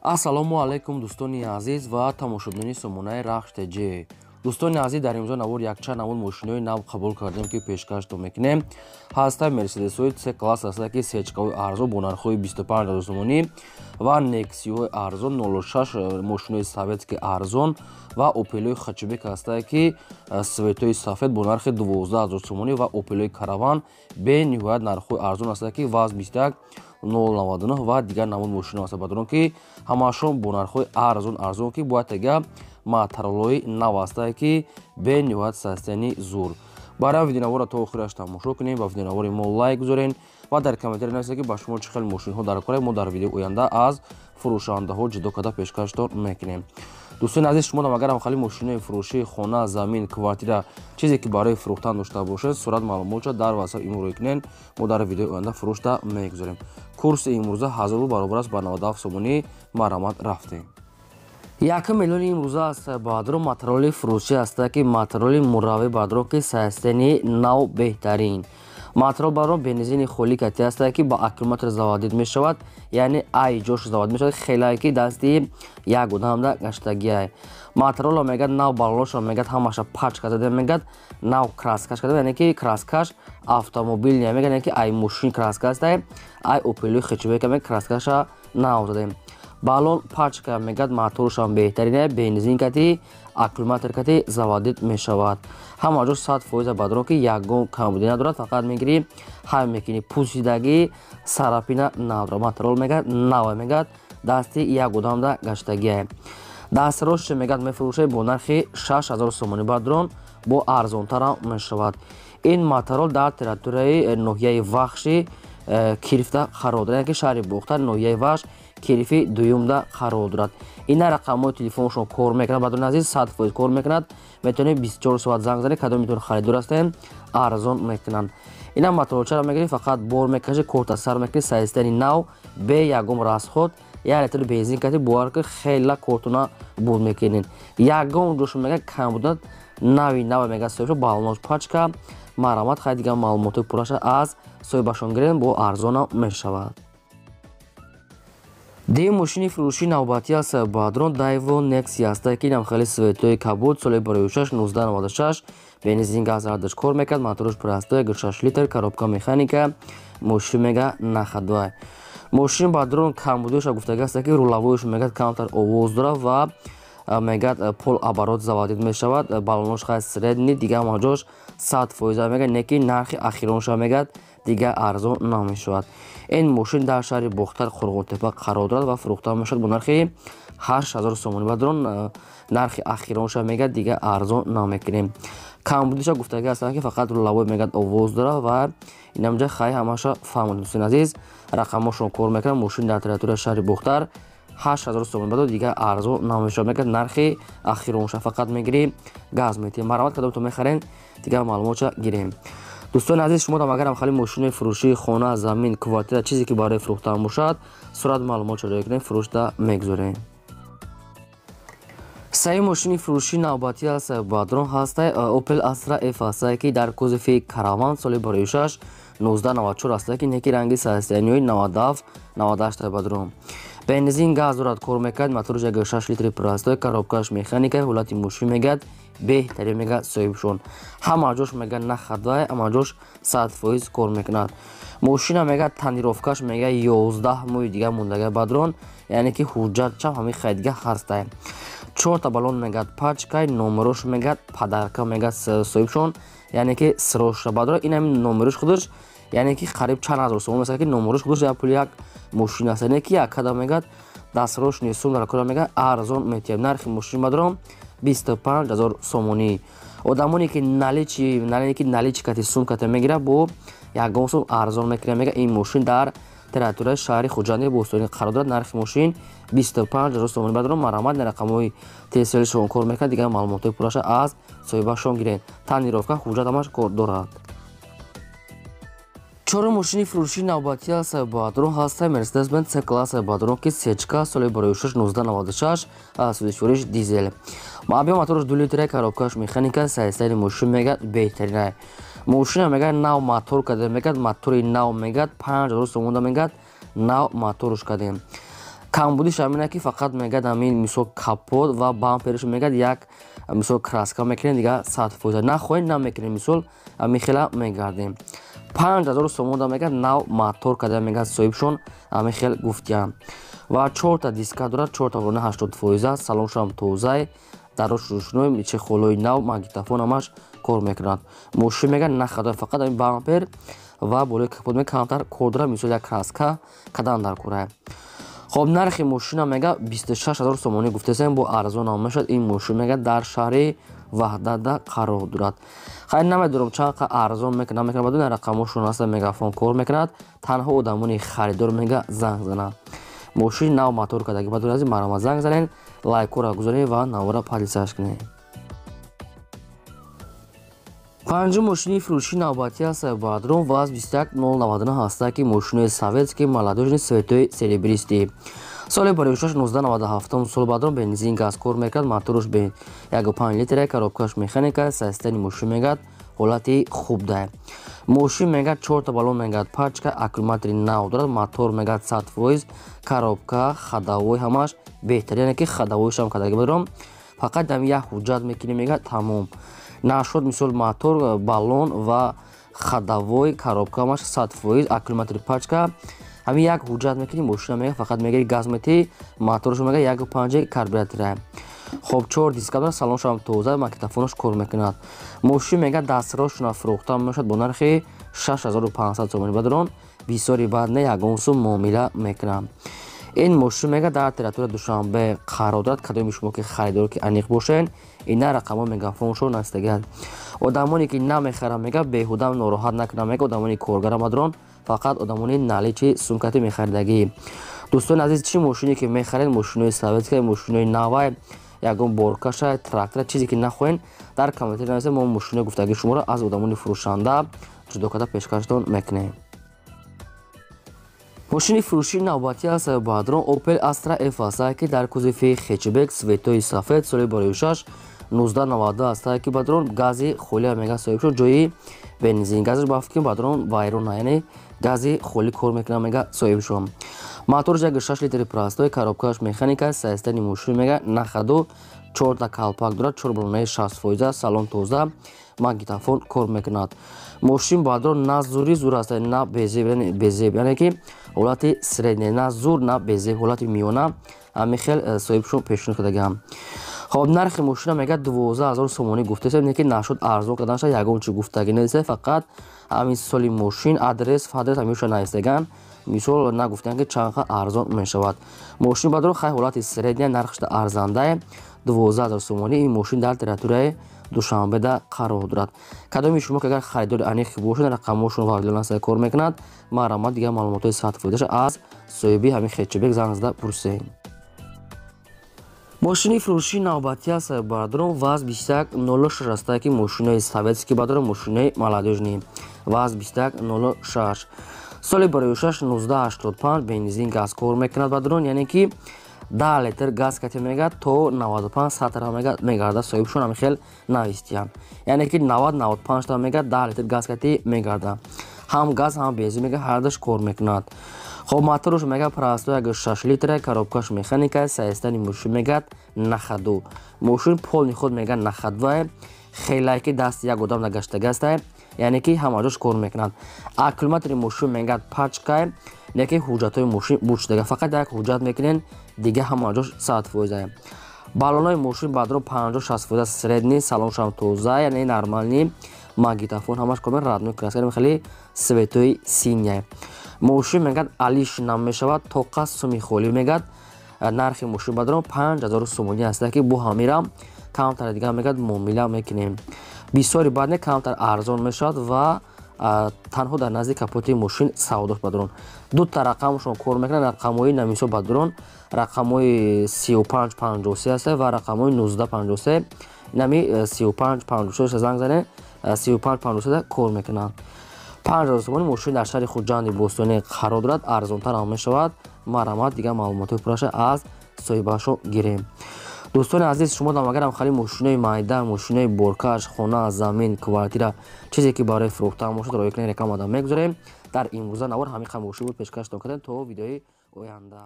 Ассалому алайкум, дӯстони азиз ва тамошобинони сомонаи Рахш ТЖ. Дӯстони азиз, дар имрӯза навор якчанд намуд мошинои нав қабул кардем, ки пешкаштон мекунем. Ҳаста Мерседесҳои С класс ҳаста, ки сечкаҳои арзон бо нархҳои 25 ҳазор сомонӣ ва Нексиҳои арзон 06, мошинои советский арзон ва Опелҳои хэтчбек ҳастае, ки цветои сафед бо нархи 12 ҳазор сомонӣ ва Опелҳои Караван бениҳоят нархҳои арзон ҳастае, ки ВАЗ 21 099 ва дигар намуд мошино ҳаста, бадрон, ки ҳамаашон бо нархҳои арзон арзон, ки бояд тега материалҳои нав ҳастае, ки бениҳоят состояние зур. Барои видеонаворро то охираш тамошо кунем ва видеонавори мо лайк гузорен ва дар комментария нависед, ки ба шумо чӣ хел мошинҳо дар кора. Мо дар видеои оянда аз фурӯшандаҳо ҷудо карда пешкаштон мекунем. Дӯстони азиз, шумо агар хали мошинои фурӯшии хона, замин, квартира, чизе ки барои фурӯхтан дошта бошед, сурат, маълумотша дар WhatsApp имрӯй кунед, мо дар видеои оянда фурӯшта мегузорем. Курси имрӯза 1000 рубл баробар аст ба 97 сомонӣ. Марҳамат, рафтем. Якум миллиони имрӯза аст, баъдро, материали фурӯшӣ ҳаста, ки материали муравви, баъдро, ки состояние нав, беҳтарин материал баро, бензини холӣ кати ҳаста, ки ба аккумулятор заводить мешавад, яъне ай ҷош заводить мешавад, хелае ки дасти як одамда гаштагиай. Материалро мегӯяд нав, баллонашро мегӯяд ҳамаша пачка зада, мегӯяд нав краскаш карда, яъне ки краскаш автомобил мегӯяд, яъне ки ай мошин краска ҳастай, ай Опелои хэтчбека мегӯяд, краскаша нав задем, баллон пачка, мегӯяд моторшам беҳтарине, бензин кати, аккумулятор кати заводить мешавад, ҳама ҷо 100%, бадрон, ки ягон камбудӣ надорад, фақат мегирӣ, ҳай мекунӣ, пусидагӣ, царапина надорад. Материал мегӯяд нава, мегӯяд дасти як одамда гаштагиае. Дастроше мегӯяд мефурӯшад бо нархи 6000 сомонӣ, бадрон, бо арзонтарам мешавад. Ин материал дар территорияи ноҳияи Вахши Кирифта қарор дорад, яъне ки шаҳри Бохтар, ноҳияи Вахш, Кирифи дуюмда қарор дорад. Ина рақамҳои телефоншон кор мекунад, бадрон азиз, 100% кор мекунад, метавонед 24 соат занг занед. Кадомитон харидор ҳастем, арзон мекунанд. Ина материалчаро мегирӣ, фақат бор мекашӣ, корта сар мекунӣ, состояние нав, бе ягон расход, як литр бензин кати, бовар ки хела кортуна буд мекунед. Ягон ҷош мега кам будад, нави нава, мега соҳибшо, баллонош пачка. Марҳамат, хай, дигар маълумотҳои пурраша аз соҳибашон гирем, бо арзонам мешавад. Дим мошини фурӯшии навбатӣ аст, бадрон, Дайво Некси ҳаста, ки инам хеле цветои кабуд, соли 2006, 1996, бензин, газ ардаш кор мекард, моторш простой, 6 литр, коробка механика, мошин мега на ходовой. Мошин, бадрон, камбудиша гуфтага аст, ки рулевойш мегӯяд камтар овоз дорад ва мегӯяд полоборот заводить мешавад, баллонош хай средний, дигар ҳама ҷош 100% мегӯяд, не ки нархи ахиронша мегӯяд дигар арзон намешавад. Ин мошин дар шаҳри Бохтар, Қурғонтепа қарор дорад ва фурӯхта мешавад бо нархи 8000 сомонӣ, бадрон, нархи ахиронша мегӯяд дигар арзон намекунем. Камбудиша гуфтагӣ ҳастанд, ки фақат рулевой мегӯяд овоз дорад ва инамҷа хай ҳамаша фаҳмад. Дӯстони азиз, рақамҳошон кор мекунад. Мошин дар территорияи шаҳри Бохтар, 8000 сомонӣ, бадо дигар арзон намешавад, мегӯяд нархи ахиронша, фақат мегирӣ, газ метиҳӣ. Марҳамат, кадомтон мехарен, дигар маълумотша гирем. Дӯстони азиз, шумо агарам хали мошинои фурӯшии хона, замин, квартира, чизе ки барои фурӯхтан бошад, сурат, маълумотша ҷой кунем, фурӯшда мегузорем. Саи мошини фурӯшии навбатӣ аст, бадрон, ҳаста Opel Astra F ҳастае, ки дар кузови Караван, соли 2006, 1994 ҳастае, ки неки ранги состояниҳои 97, 98, бадрон, бензин, газ дорад, кор мекард, моторш 6 литри простой, коробкаш механика, ҳолати мошин мегӯяд беҳтарин, мегӯяд соҳибшон, ҳама ҷош мегӯяд на ходовой, ҳама ҷош 100% кор мекунад. Мошина мегӯяд тонировкаш мегӯяд 11 моҳи дигар мондага, бадрон, яъне ки ҳуҷҷатчам ҳамин хайдига ҳастае. Чорта баллон мегӯяд пачкай, номерош мегӯяд подарка, мегӯяд соҳибшон, яъне ки срочно, бадрон. Ин ҳамин номерош худаш, яъне ки қариб чанд ҳазор сомон месад, ки номерош худаш як пули як мошин аст, яъне ки як када мегӯяд дастрош сум дар кора, мегӯяд арзон метиҳем. Нархи мошин, бадрон, 25 000 сомонӣ. Одамоне ки наличный, ки наличный кати, сум кати мегирад, бо ягон сум арзон мекунад. Мегӯяд ин мошин дар территорияи шаҳри Хуҷанди бостонӣ қарор дорад, нархи мошин 25 000 сомонӣ, бадрон. Марҳамат, рақамҳои телефоншон кор мекунад, дигар маълумотҳои пурраша аз соҳибашон гиред. Тонировка, ҳуҷҷат ҳамаш кор дорад. Чорум мошини фурӯшии навбатӣ аст, бадрон, ҳаста Мерседес Бенз С класс, бадрон, ки сечка, соли 2006, 1996, сӯзишвориш дизел, объём моторш 2 литра, коробкаш механика, состояние мошин мегӯяд беҳтарина. Мошина мегӯяд нав мотор кардем, мегӯяд мотори нав, мегӯяд 5000 сомонда, мегӯяд нав моторш кардем. Камбудиш ҳамина ки фақат мегад ҳамин мисол капот ва бамперш мегад як мисол краска мекунем, дига 100% нахоҳем намекунем, мисол ҳамин хела мегардем. 5000 сомон да мегад нав мотор карда мегад соҳибшон ҳамин хел гуфтиям. Ва 4та диска дорад, 4та вона 80%, салоншам тозай, дарош рӯшнои, миче холои нав, магнитофон ҳамаш кор мекунад. Мошин мегад нахада, фақат ҳамин бампер ва болои капот мегад камтар кор дорад, мисол як краска кадан дар кора. Хоб нархи мошина мега 26000 сомонӣ гуфтесем, бо арзон ҳам мешавад. Ин мошин мега дар шаҳри Ваҳдатда қарор дорад. Хайр намедонам чанд қа арзон мекунад, намекунад, бадун рақамошон ҳаста, мегафон кор мекунад, танҳо одамони харидор мега занг занад. Мошин нав мотор кардаги, бадун аз марама занг занед, лайкҳоро гузоред ва навора подписаш кунед. Панҷум мошини фурӯши навбатӣ аст Бадрон ВАЗ 21099 ҳаста ки мошинои советский молодёжный цветои серебристый. Соли 2006 1997 сол Бадрон бензин газ кор мекард, моторш 1.5 литра, коробкаш механика, состояни мошин мегад ҳолати хуб дае. Мошин мегад 4та баллон мегад пачка, аккумулятори нав дорад, мотор мегад 100%, коробка, ходовой ҳамаш беҳтар, яъне ки ходовойшам кардаги Бадрон. Фақат ҳамин як ҳуҷҷат мекунӣ мегад тамом. Нашуд мисол мотор, баллон ва ходовой, коробка ҳамаш 100%, аккумулятори пачка. Ҳамин як ҳуҷҷат мекунӣ, мошина мега фақат мегари газ мети, моторш мега 1.5 карбюратора. Хоб 4 диска дорад, салоншам тоза, магнитофонаш кор мекунад. Мошин мега дастрошона фурӯхта мешавад бо нархи 6500 сомонӣ. Бадрон бисёри бад не, ягон сум муомила мекунад. Ин мошин мега дар территорияи Душанбе қарор дорад. Кадоми шумо ки харидор ки аниқ бошед, ина рақамҳо мегафоншон ҳастагианд. Одамоне ки намехаранд мега беҳуда нороҳат накунанд, мега одамони коргара Бадрон, фақат одамони наличи сумкати мехаридагӣ. Дӯстони азиз, чӣ мошине ки мехаред, мошинои советская, мошинои навай, ягон боркаша, трактора, чизе ки нахоҳед, дар комментария нависед, мо мошинои гуфтагии шуморо аз одамони фурӯшанда ҷудо карда пешкаштон мекунем. Мошини фурӯшии навбатӣ аст Бадрон Opel Astra F аст ки дар кузови хетчбек цветои сафед соли 2006 1992 аст ки Бадрон гази холӣ мега соҳиб шуд, ҷои бензин газаш бафт ки Бадрон вайрон, яъне гази холӣ кор мекунад мега соҳиб шуд. Моторш 1.6 литри простой, коробкаш механика, состояни мошин мега нахаду, 4та калпак дорад, 4 баллонаи 60%, салон тоза, магнитофон кор мекунад. Мошин Бадрон на зури зур аст, на безеб, яъне безеб, яъне ки ҳолати средний, на зур, на безеб, ҳолати миёна ҳамин хел соҳибшон пешниҳод кардагиам. Хоб нархи мошина мега 12000 сомонӣ гуфтесем, не ки нашуд арзон карданша ягон чи гуфтагӣ нест, фақат ҳамин соли мошин, адрес, фадрес ҳамеша навистаган, мисол нагуфтан ки чанд қа арзон мешавад. Мошин Бадрон хай ҳолати средния, нархшда арзандае 12000 сомонӣ. Ин мошин дар территорияи Душанбеда қарор дорад. Кадоми шумо ки агар харидори аниқ бошед, рақамҳошон ва вилонаса кор мекунад, марҳамат дигар маълумотҳои 100% аз соҳиби ҳамин хетчбек занг зада пурсед. Мошини фурӯшии навбатӣ аст Бадрон ВАЗ 2106 аст ки мошинои советский Бадрон, мошинои молодёжный ВАЗ 2106 соли 2006 1985 бензин газ кор мекунад Бадрон, яъне ки 10 литр газ кати мега то 95 сатра мега мегарда, соҳибшон ҳамин хел навистиянд, яъне ки 90-95 та мега 10 литр газ кати мегарда, ҳам газ ҳам бензин мега ҳардаш кор мекунад. Хоб моторш мега простой 1.6 литра, коробкаш механика, состояни мошин мегад нахаду. Мошин полный худ мега нахадвай, хелай ки даст як одам нагаштагастай, яъне ки ҳама ҷош кор мекунад. Аккумулятори мошин мегад пачкай, не ки ҳуҷҷатҳои мошин бучдага, фақат як ҳуҷҷат мекунен, дига ҳама ҷош 100%. Баллонҳои мошин Бадрон 50-60% средний, салоншам тоза, яъне нормальный, магнитофон ҳамаш кор мекунад, родной краска, хеле цветои синяй. Мошин мегад алиш намешавад, тоқа суми холӣ мегад. Нархи мошин Бадрон 5000 сомонӣ аст ки бо ҳамира камтар дигар мегад муомила мекунем. Бисёри бад не, камтар арзон мешавад ва танҳо дар назди капоти мошин савдош Бадрон. Дута рақамшон кор мекунад, рақамҳои намисо Бадрон рақамҳои 3553 аст ва рақамҳои 1953. Нами 3556 занг занед, 3553 кор мекунад. 5000 сомонӣ мошин дар шаҳри Хуҷанди бостонӣ қарор дорад, арзонтар ҳам мешавад. Марҳамат дигар маълумотҳои пурраша аз соҳибашон гирем. Дӯстони азиз, шумо дам агарам хали мошинои майда, мошинои боркаш, хона, замин, квартира, чизе ки барои фурӯхтан бошад, роя кунед, реклама мегузорем. Дар имрӯза навор ҳамин қа мошин буд пешкаштон кардем. То видеои оянда.